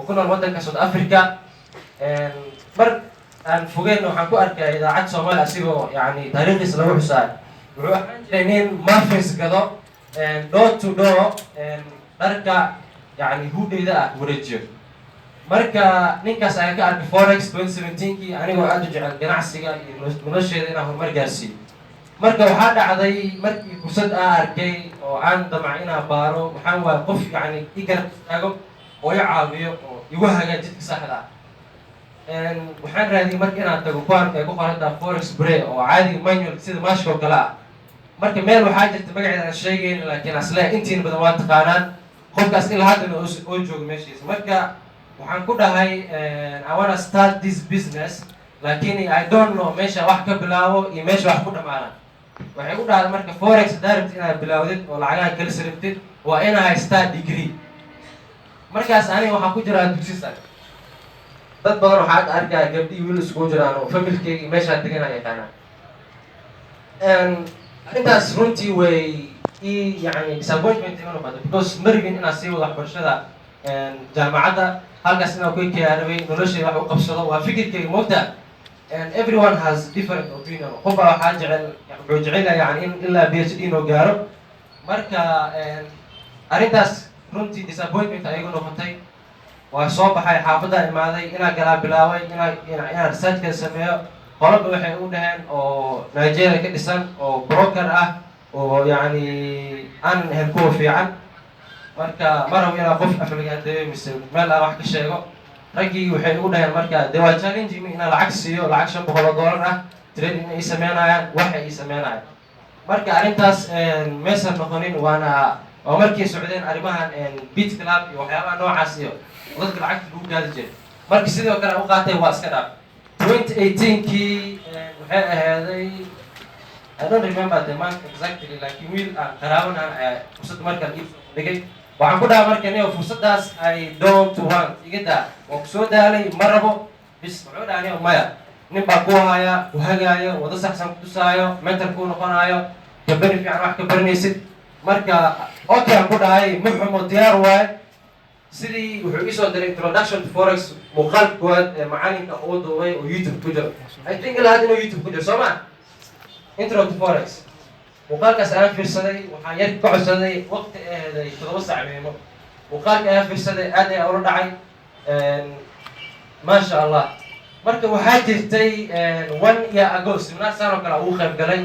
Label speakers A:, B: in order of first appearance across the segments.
A: Ku nool waddanka South Africa. Mar aan fogeen waxaan ku arkay idaacad Soomaali asigoo yani taariikhdiisa lagu xusaayo. Wuxuu ahaan jiray nin muffins gado, door to door, dharka yani huudheyda ah wareejiyo. Marka ninkaas ayaan ka arkay forex 2017kii, anigoo aada u jecel ganacsiga iyo nolosheeda inaan horumar gaarsiiyo. Marka waxaa dhacday, markii fursad aan arkay oo aan damca inaan baaro, waxaan waaya qof yani i garab istaago oo i caawiyo oo igu hagaa jidka saxda ah. Waxaan raadiyay marka inaan tago kuwaan ay ku qorantaha forex bre oo caadiga manual sida maashka oo kale ah. Marka meel waxaa jirta magaceeda aan sheegayn, laakiin asle intiina badan waa taqaanaan qofkaas, ilaa haddana oo joogo meeshiisa. Marka waxaan ku dhahay, "I wanna start this business, laakiin I don't know meesha wax ka bilaabo iyo meesha wax ku dhamaanaan." Waxay u dhahday marka, "Forex haddaa rabtid inaad bilaawdid oo lacagaha kala saribtid, waa inaa haystaa degree." Markaas aniga waxaan ku jiraa dugsi sare. Dad badan waxaa hadda arkaya gabdhii wiil iskugu jiraan oo familkeyga meeshaa deganaa yaqaanaan. Arrintaas runtii way i yani disappointment iga noqotay, because ma rabin inaan sii wado waxbarashada jaamacadda. Halkaas inaan ku ekaya rabay, noloshayda wax u qabsado waa fikirkeyga moogta, and everyone has different opinion. Qof baa waxaa jecel, wuxuu jecel yahay yani in ilaa PhD noo gaaro. Marka arrintaas runtii disappointment ay igu noqotay. Waa soo baxay, xaafaddaa imaaday, inaa galaa bilaabay, inaa researchka sameeyo. Qolaba waxay u dhaheen oo Nigeria ka dhisan oo broker ah oo yacni aanan ahayn kuwa fiican. Marka ma rabo inaan qof aflagaadeeyo mise meel aan wax ka sheego. Raggii waxay ugu dhaheen marka de waa challenge me inaan lacag siiyo, lacag $500 ah, trading inay ii sameynayaan, waxay ii sameynayaan. Marka arrintaas maysan noqonin, waana oo markay socdeen arrimahan Bit Club iyo waxyaabaha noocaas iyo dadka lacagta lagu gaadi jiray. Marka sidoo kale u qaatay, waa iska dhaaf. 2018kii waxay ahaaday, I don't remember the month exactly, laakiin wiil aan qaraabanaan ayaa fursad markan ii soo dhigay. Waxaan ku dhaha marka, "Niyo, fursaddaas I don't want, iga daa, waan kusoo daalay, ma rabo bis." Wuxuu dhaha, "Niyo, maya, nin baa ku haya, ku hagaayo, wado saxsan ku tusaayo, mentor kuu noqonaayo, gabani fiican wax ka baranaysid." Marka okay aan ku dhahay, ma xumo, diyaar waaye. Sidii wuxuu iisoo diray introduction to forex, muuqaalka koowaad ee macalinka uu duubay oo YouTube ku jiro. I think ilaa hadda inuu YouTube ku jiro, soo ma? Intro to forex muuqaalkaas ayaan fiirsaday. Waxaan yar ka codsaday, waqti aheeday 7 saac meemo. Muuqaalka ayaan fiirsaday, aad ayaa ula dhacay, maasha Allah. Marka waxaa jirtay one year ago seminar saan oo kale ugu qayb galay.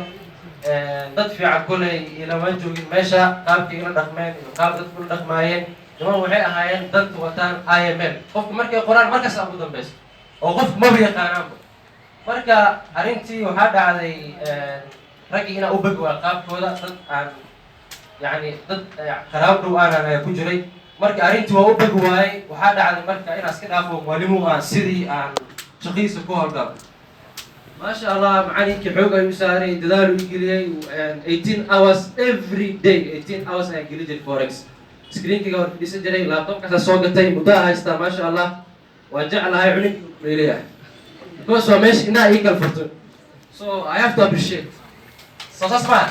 A: Dad fiican koley ilama joogin meesha, qaabkay ila dhaqmeen iyo qaab dadku ula dhaqmaayeen. Niman waxay ahaayeen dad wataan IML, qofku markay qoraan markasta ugu dambeyso oo qofku maba yaqaanaanba. Marka arrintii waxaa dhacday raggii inaa u begi waa qaabkooda, dad aan yani dad qaraabo dhow aanan ayaa ku jiray. Marka arrintii waa u begi waayey. Waxaa dhacday marka inaan iska dhaafo mwalimu, aan sidii aan shaqadiisa ku howlgalo. Maasha Allah, macalinkii xoog ayuu saaray, dadaal uu geliyey. 18 hours every day, 18 hours ayaan geli jiray forex, screenkiga hor fadhiisan jiray. Laptopkaasa soo gatay, muddo haystaa, maasha Allah, waa jeclahay cuninki leeyahay, because waa meesha indhaha ii kala furto. So I have to appreciate. So saas maa.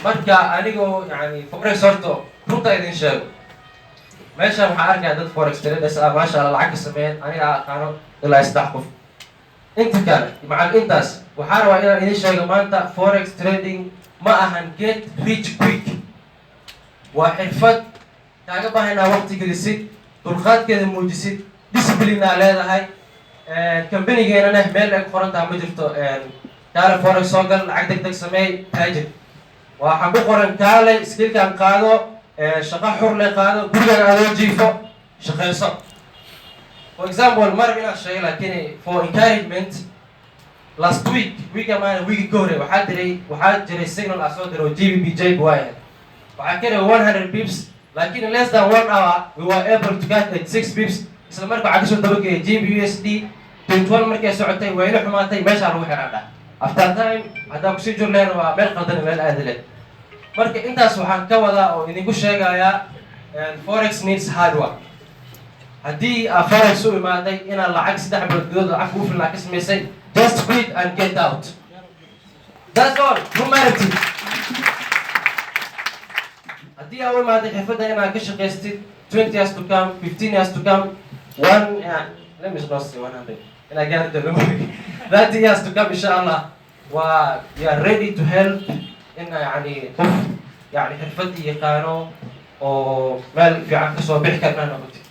A: Marka anigoo yani forex, horto runta idin sheego, meeshan waxaa arkaya dad forex traders ah, maasha Allah, lacag ka sameeyeen. Aniga aqaano ilaa saddex qof. Inta kale macal intaas waxaa rabaa inaan idin sheego maanta, forex trading ma ahan get rich quick. Waa xirfad kaaga baahan inaa waqti gelisid, dulqaadkeeda muujisid, discipline aa leedahay. Companygeenana meel ay ku qoran taha ma jirto "Kaale forex soo gal, lacag deg deg sameey, taajir." Waxaa ku qoran "Kaale skillkan qaado, shaqo xur le qaado, gurigan adoo jiifo shaqayso." For example, marab inaan sheego, laakiin for encouragement, last week, week amaana weeki ka horey, waxaa jiray signal aa soo diray oo GBP JPY ahayd. Waxaa ka rabay 100 pips, laakiin in less than one hour we were able to get 86 pips. Isla marka waxaa kasoo dabageeyay GBP USD 21. Markay socotay waa ila xumaatay, meeshaa lagu xiraa dhah. After time haddaa kusii jur lehna waa meel qaldan, meel aadi leh. Marka intaas waxaan ka wadaa oo idinku sheegayaa, forex needs hard work. Haddii aa forex u imaaday inaad lacag 3 bilood gudood lacag kuu filan ka samaysay, just quit and get out. That's all. Humanity. Haddaa Haddii aa u imaaday xirfadda inaad ka shaqaystid 20 years to come, 15 years to come, one, let me not say 100, inaa gaari doono, 30 years to come, insha Allah, waa you are ready to help in yani qof yani xirfaddii yaqaano oo meel fiican kasoo bixi karnaa noqotid.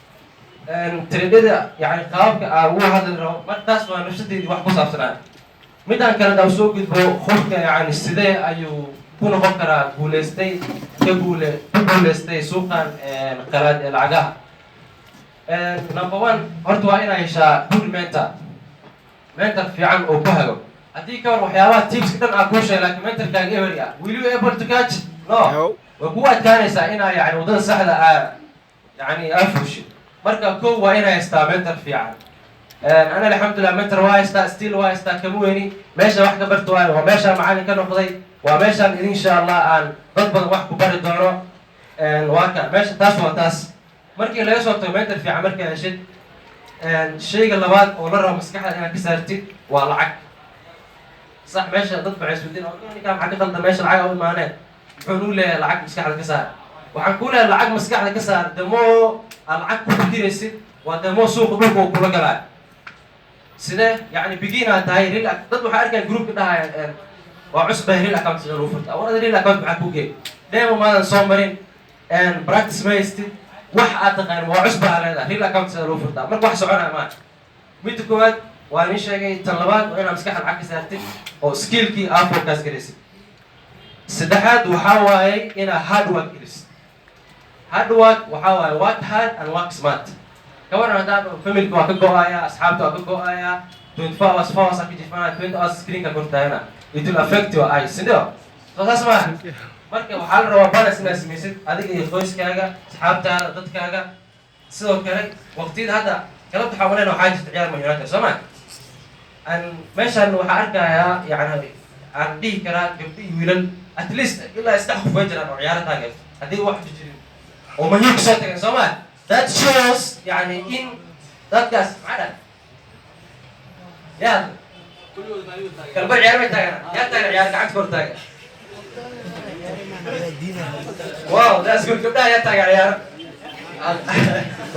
A: Trade-ada yani qaababka aa ugu hadli rabo markaas waa nafsadeydii wax ku saabsanaa. Midaan kale daa soo gudbo, qofka yani sidee ayuu ku noqon karaa guuleystay, ka guule ku guuleystay suuqan qalaad ee lacagaha? Number one, horta waa inaa heshaa good mentor, mentor fiican oo ku hago. Haddii ka war waxyaabaha tipska dhan aa kuu sheegay, laakiin mentorkaaga every ah, will you able to catch? No, way kugu adkaanaysaa inaa yani waddada saxda aa yani aa fuushid. Marka kow waa inaa haystaa mentor fiican. Ana alxamdulillah mentor waa haystaa, still waa haystaa, kama weyni. Meesha wax ka barta waayo, waa meeshaan macalin ka noqday, waa meeshaan insha Allah aan dad badan wax ku bari doono. Waa ka meesha taas, waa taas. Markii laga soo tago mentor fiican markaa heshid, shayga labaad oo la rabo maskaxda inaad ka saartid waa lacag. Sax, meesha dad baa isweydiin, ninkaa maxaa ka qaldan? Meesha lacag u imaaneen, muxuu nuu leeyahay lacag maskaxda ka saar? Waxaan kuu leeyahay lacag maskaxda ka saar. The more aad lacag ku fikiraysid, waa the more suuqa dhulka uu kula galaayo. Sidee? Yani beginner aad tahay, real dad waxaa arkaya groupka dhahaya, "Waa cusbay, real account sida lagu furta?" War, real account maxaa ku geey? Demo maadan soo marin, practice ma haystid, wax aad taqaan, waa cusbaa leedahay, real account sida lagu furtaa? Marka wax soconaya maa. Midda koowaad waa nin sheegay. Tan labaad waa inaad maskaxda lacag ka saartid oo skillkii aa focus garaysid. Saddexaad waxaa waaye inaad hard work gelisid. Hard work waxaa waaye work hard and work smart. Kawaran haddaan familka waa ka go-aya, asxaabta waa ka go-aya, 24 hours, 4 hours aa ka jifanaya, 20 hours screenka kor taagana, it will affect your eyes, sindio? Soo saas maaha? Marka waxaa la rabaa balance inaad samaysid, adiga iyo qoyskaaga, asxaabtaada, dadkaaga. Sidoo kale waqtiyada hadda galabta waxaa maleyna waxaa jirta ciyaar Man United, soo ma? An meeshan waxaa arkayaa, yani aan dhihi karaa, gabdho iyo wiilal at least ilaa saddex qof way jiraan oo ciyaaro taageerto, haddii wax jirin oo Man U kusoo tageen, soo ma? That shows yani in dadkaas maxaa dhahay ya kalbar ciyaar bay taagan. Yaa taagan ciyaar? Gacanta kor taagan. Wow, that's good. Gabdhaha yaa taagan ciyaaro?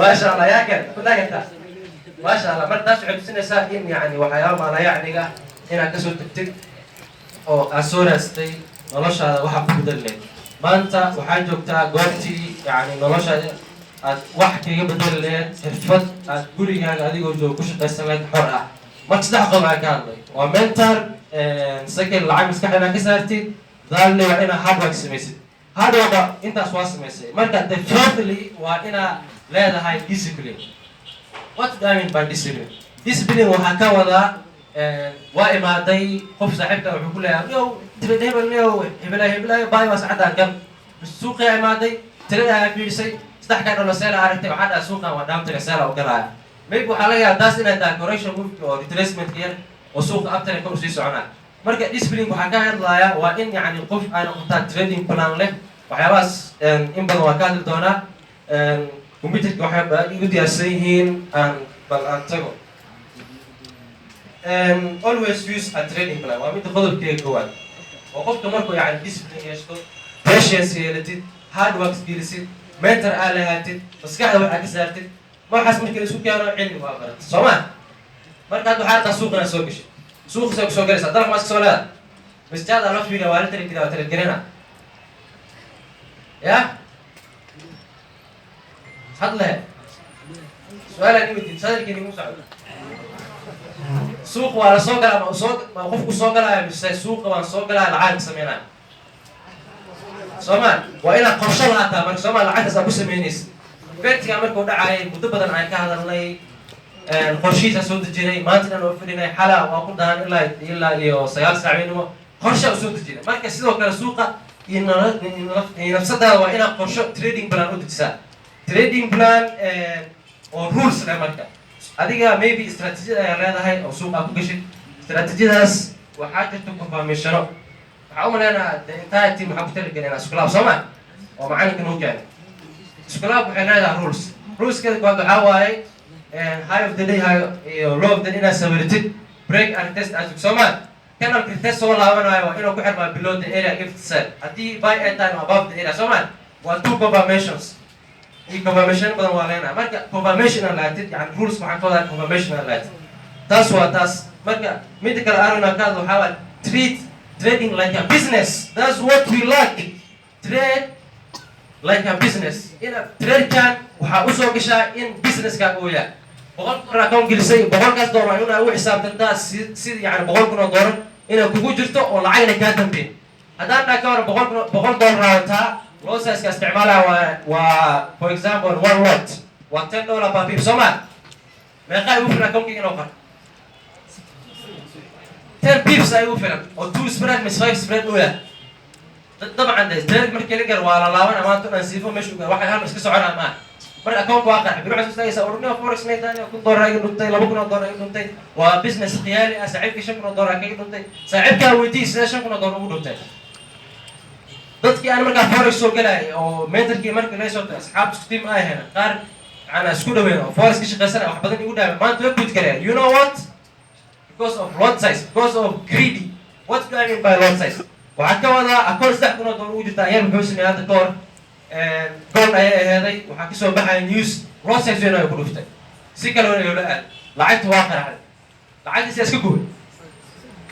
A: Maasha Allah. Yaa kale ku taagantaa? Maasha Allah. Marka taas waxay tusinaysaa in yani waxyaaba maalayacniga inaad kasoo tagtid oo aad soo raastay noloshaada waxa ku bedeli lahayd. Maanta waxaa joogtaa goobtii yani noloshaada aad wax kaga bedeli lahayd, xirfad aad gurigaaga adigoo jooga ku shaqaysan lahayd, xor ah. Marka saddex qodob aan ka hadlay waa mentor, second lacag maskaxda inaad ka saartid, thirdly waa inaad hard work samaysid. Hard work intaas waa samaysay. Marka the fourthly waa inaad leedahay discipline. What do I mean by discipline? Discipline waxaa ka wadaa, waa imaaday qof saaxiibka wuxuu ku leeyahay, "Yow trade hebel, yow hebelayo hebelayo baay waa sacadan gal." Suuqiyaa imaaday, tirada ayaa fiirisay, saddex kaa dholo sell aragtay, waxaa dhaha, "Suuqan waa downtrend, sell u galaya." Maybe waxaa laga yaaba taas inay tahay correction move oo retracement yar oo suuqa uptrend kor usii soconaa. Marka discipline waxaa ka hadlayaa waa in yani qof ay noqotaa trading plan leh. Waxyaabahaas in badan waa ka hadli doonaa. Computerka waxay igu diyaarsan yihiin aan bal aan tago. Always use a trading plan waa midda qodobkeega koowaad oo qofka markuu yani discipline yeeshto, patience yeelatid, hard work gelisid, mentor aa lahaatid, maskaxda waxaa ka saartid, waxaas markii la isku keeno cilmi waa barat, soo ma? Marka hadda waxaa arkaa suuq inaad soo gashid. Suuqa see kusoo galaysaa? Dalaq maa iska soo leedahay? Masjaada loo fiiriya, waa la trade waa trade garena ya hadle. Su-aalaan iweydiin, sadalkii nigu socdo. Suuq waa la soo galaa, ma soo ma qofku soo galaya mise suuqa waan soo galaya lacag ka sameynaya? Soo ma waa inaad qorsho lahaataa? Marka sooma lacagtaas aad ku samaynaysa eventiga markuu dhacayay muddo badan aan ka hadalnay, qorshihiisa soo dejinay, maanta dhan oo fadhinay, xala waa ku dahan ilaa iyo 9 saac qorsha usoo dejinay. Marka sidoo kale suuqa iyo nafsadaada waa inaad qorsho trading plan u dejisaa, trading plan oo rules leh. Marka adiga maybe istaraatiijiyad ayaa leedahay oo suuqa ku gashid. Istaraatiijiyadaas waxaa jirta confirmationo. Waxaa u maleynayaa the entire team waxaa ku talagelin iskulaab, soo ma? Oo macalinka nuu keenay iskulaab. Waxay leedahay rules. Ruleskeeda koowaad waxaa waaye high of the day, high iyo low of the day inaad sawiratid, break and test aad, soo ma? Candleka test soo laabanayo waa inuu ku xirmaa below the area if sell, haddii buy at time above the area, soo ma? Waa Waa two confirmations iyo confirmation badan waa leenahay. Marka confirmation aan lahatid, yani rules waxaan ka wadaa confirmation aan lahatid. Taas waa taas. Marka midda kale arrinaa ka hadla waxaa waa treat trading like a business. That's what we like. Trade like a business. Ina tradekan waxaa usoo gashaa in businesska uu yahay $100 account gelisay, $100-kaas inaa ugu xisaabtantaa si sida yani $100,000 inay kugu jirto oo lacagna kaa dambeyn. Haddaan dhaa ka waran 100,000, $100 wataa, lot size-ka isticmaalaya waa for example one lot waa $10 per pip, soo ma? Meeqaa igu filan accountkayga inoo qor? 10 pips ay igu filan oo two spread mis five spread u yahay. Dabcan de trade markii la gar waa la laaban maanta dhan siifo meesha ugaa waxay hal iska soconaa maaha. Marka account waa qarxay, biri waxay istaagaysaa urniyo forex maytaan, $1,000 iga dhuntay, $2,000 iga dhuntay, waa business khiyaali ah. Saaxiibkii $5,000 kaga dhuntay, saaxiibkaa weydii sidee $5,000 ugu dhuntay. Dadkii aan markaa forex soo galayay oo mentorkii markii laga soo tagay, asxaab isku team ay ahayn, qaar macnaa isku dhaweyn oo forex ka shaqaysanaya, wax badan igu dhaaway, maanta way quit karaya. You know what? Because of lot size, because of greedy. What do I mean by lot size? Waxaa ka wadaa akoon $3,000 ugu jirta ayaa muxuu sameeyay hadda ka hor? Gold ayay aheeday, waxaa kasoo baxaya news, lot size weyn ay ku dhuftay, si kale weyn ayuu la aad, lacagta waa qaraxday, lacagtiisa iska gubay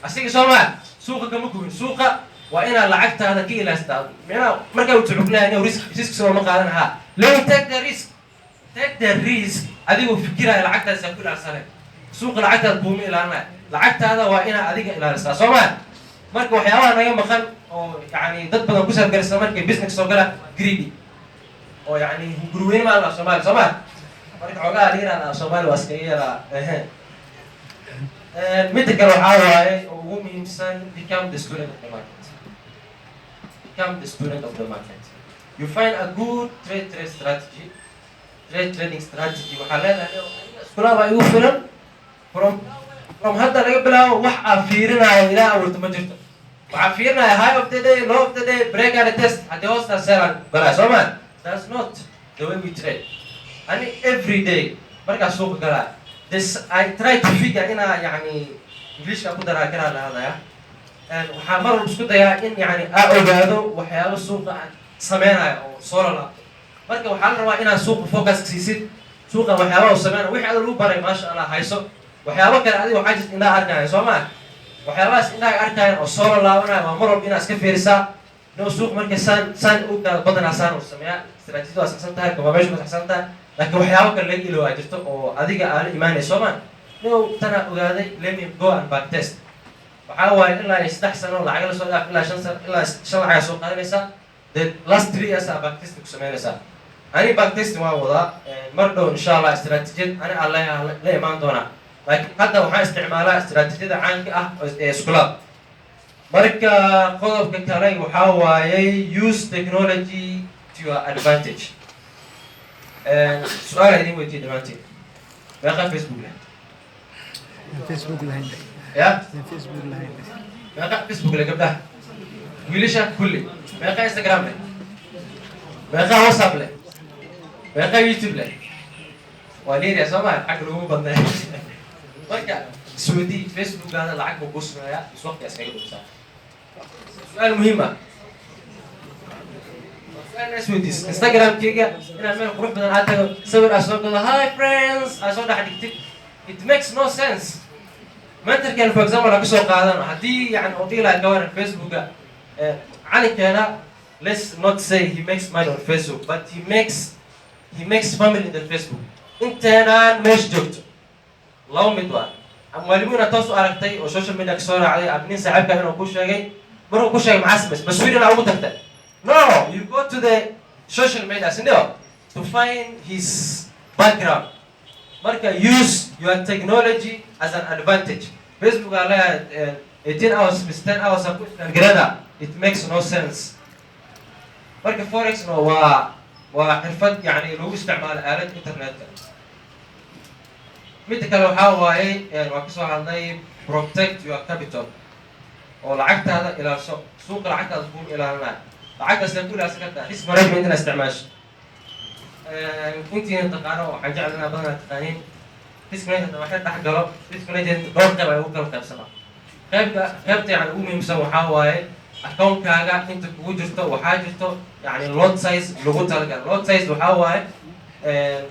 A: asiga, soo maa? Suuqa kama gubin. Suuqa waa inaad lacagtaada ka ilaastaa. Micnaha markaa uu tucugnahay risk, risk soo ma qaadan ahaa. Let me take the risk, take the risk. Adigoo fikiraya lacagtaasa ku ilaalsanay, suuqa lacagtaada kuuma ilaalinaya. Lacagtaada waa inaad adiga ilaalisaa, soo maa? Marka waxyaabaha naga maqan oo yani dad badan ku saafgaraysa markay business soo gala, greedy oo yani hungurweyne maa la Soomaali, soo maa? Marka xoogaa liinaan Soomaali waa iskaga yaraa. Ehe, midda kale waxaa waaye oo ugu muhiimsan, become the student of the market. Become the student of the market. You find a good trade strategy, trading strategy. Waxaa leedahay iskulaaba igu filan from hadda laga bilaabo. Wax aa fiirinayo ilaa abuurto ma jirto. Waxaa fiirinaya high of the day, low of the day, break and test. Haddii hoostaas seelaan balaa, soo ma? That's not the way we trade. Ani every day markaa suuqa galaa, this I try to figure inaa yani Englishka ku daraa karaa la hadlaya. Waxaa mar walba isku dayaa in yani aa ogaado waxyaabo suuqa aan sameynayo oo soo lalaabto. Marka waxaa la rabaa inaad suuqa focus siisid, suuqa waxyaabaha uu sameynayo, wixii ada lagu baray, maasha Allah, hayso. Waxyaabo kale adiga waxaa jirta indhaha arkaayan, soo maa? Waxyaabahaas indhaha arkaayan oo soo lalaabanayo waa mar walba inaad iska fiirisaa. No, suuq marka saan saan u gaado badanaa saan uu sameeyaa. Istaraatiijiyadu waa saxsan tahay, confirmation waa saxsan tahay, laakiin waxyaabo kale laga ilowaa jirto oo adiga aa la imaanay, soo maa? No, tanaa ogaaday, let me go and back test. Waxaa waaye ilaa iyo 3 sano lacag la soo dhaaf, ilaa 5 sano, ilaa shan lacagaa soo qaadanaysaa. The last 3 years aa back testing ku samaynaysaa. Ani back testing waan wadaa. Mar dhow insha Allah istaraatiijiyad ani aan la imaan doonaa, laakiin hadda waxaan isticmaalaa istaraatiijiyada caanka ah ee iskulaab. Marka qodobka kale waxaa waayey use technology to your advantage. Su-aal idin weydiiye dhammaantiin: meeqa Facebook leh?
B: Facebook lahayn.
A: Ya?
B: Facebook lahayn.
A: Meeqa Facebook leh gabdhaha, wiilasha kulli? Meeqa Instagram leh? Meeqa WhatsApp leh? Meeqa YouTube leh? Waa liiriya, soo maa? Xag laguma badnay. Marka isweydii, Facebookaada lacag ma kuu sameeyaa is waqti iskaga dhumsaa? Su-aal muhiim ah, su-aal na isweydiis. Instagramkayga inaan meel qurux badan aad tago, sawir aad soo gado, "Hi friends" aad soo dhex dhigtid, it makes no sense. Mentorkan, for example, aan kasoo qaadano, haddii yani uu dhihi lahaa gawaran Facebooka calinkeena, let's not say he makes money on Facebook, but he makes family in the Facebook. Inteenaan meesha joogto laba mid waa: ama waalimu inaad toos u aragtay oo social media kasoo raacday, ama nin saaxiibka inuu ku sheegay. Markuu ku sheegay, maxaa samays? Mas-uul inaa ugu tagtay? No, you go to the social media sindio to find his background. Marka use your technology as an advantage. Facebook aa leeyahay 18 hours mis 10 hours aan ku garada, it makes no sense. Marka forexna waa xirfad yani lagu isticmaalo aalad internetka. Midda kale waxaa waaye, waa kasoo hadlay, protect your capital oo lacagtaada ilaalso. Suuqa lacagtaada kuu ilaalinayo. Lacagtaas ku ilaalsan kartaa risk management inaad isticmaasho. Intiina taqaano, waxaan jecel inaa badanaa taqaaniin risk management. Waxay dhex galo risk management dhowr qayb ay ugu kala qaybsamaa. Qaybta yani ugu muhiimsan waxaa waaye Accountkaaga inta kugu jirto, waxaa jirto yani lot size lagu talagalay. Lot size waxaa waaye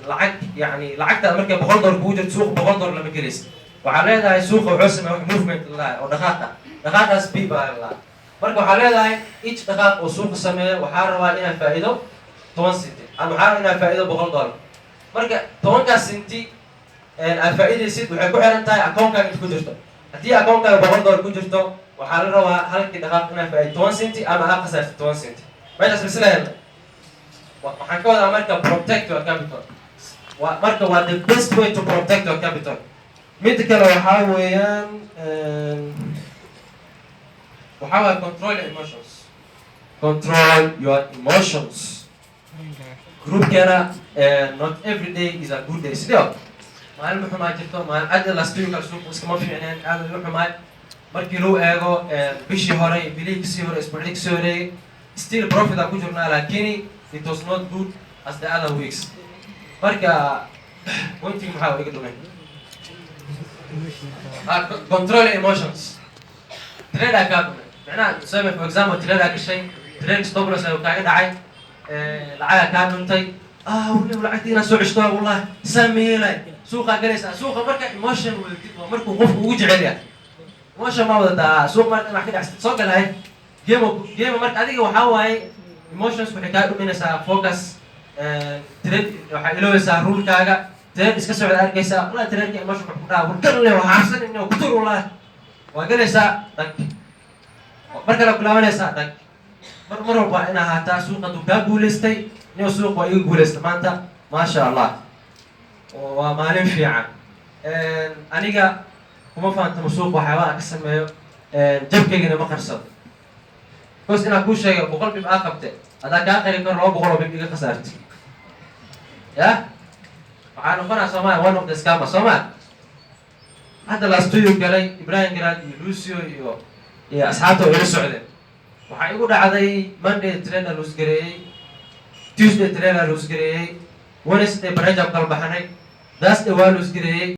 A: lacag, yani lacagtaada markay $100 kugu jirto, suuqa $100 lama gelaysa. Waxaa leedahay suuqa wuxuu sameeya wax movement lalahay oo dhaqaaqa, dhaqaaqaas pip baa lalahay. Marka waxaa leedahay each dhaqaaq oo suuqa sameeya waxaa rabaa inaan faa'iido 10 centi ama waxaa rabaa inaan faa'iido $100. Marka 10-kaas centi aad faa'iidaysid waxay ku xiran tahay accountkaaga inta ku jirto. Haddii accountkaaga $100 ku jirto, waxaa la rabaa halkii dhaqaaq inaad faa'iido 10 centi ama aad khasaartid 10 centi. Meeshaas misla helna. Waxaan ka wadaa marka protect your capital. Waa marka waa the best way to protect your capital. Midda kale waxaa weeyaan, waxaa waaya control your emotions. Control your emotions. Groupkeena, not every day is a good day. Sidoo maalin ma xumaa jirto, maalin aad last week suuq iskama fiicneen, aad u xumaay markii loo eego bishii hore, bilihii kasii hore, isbuucdii kasii horeeyay. Still profit aan ku jirnaa, lakini it was not good as the other weeks. Marka pointing maxaa iga dhumay? Control emotions. Trade aa kaa dhumay, macnaha tusame, for example, trade aa gashay, trade stop loss ayuu kaaga dhacay, lacagaa kaa dhuntay. Weli lacagtii inaad soo ceshto, wallahi saa ma yeelay. Suuqaa galaysaa, suuqa marka emotion wadatid waa markuu qofku ugu jecel yahay. Emotion ma wadataa, suuq marka wax ka dhacsid soo galahay game game. Marka adiga waxaa waaye emotions waxay kaa dhuminaysaa focus trade, waxaa ilowaysaa rulekaaga, trade iska socda arkaysaa. Wallahi trade emotion wax ku dhaha, warkan le waxaa cabsan inuu ku tur. Wallahi waa galaysaa, dhag, mar kale kulaabanaysaa, dhag. Mar walba waa in ahaataa suuqa hadduu kaa guulaystay, inuu suuq waa iga guulaystay maanta, maasha Allah, waa maalin fiican. Aniga kuma faantamo suuq waxyaabaha aan ka sameeyo, jabkaygana ma qarsado, because inaan kuu sheega 100 pip aa qabte, haddaa kaa qari karo 200 oo pip iga khasaartay, ya waxaa noqonaa Soomaaliya one of the scammer. Soomaali hadda last 2 year galay, Ibrahim Garaad iyo Lucio iyo asxaabta oo ila socdeen. Waxaa igu dhacday Monday trade loss gareeyey, Tuesday trade loss gareeyey, Wednesday barejab kala baxnay, Thursday waa loss gareeyey.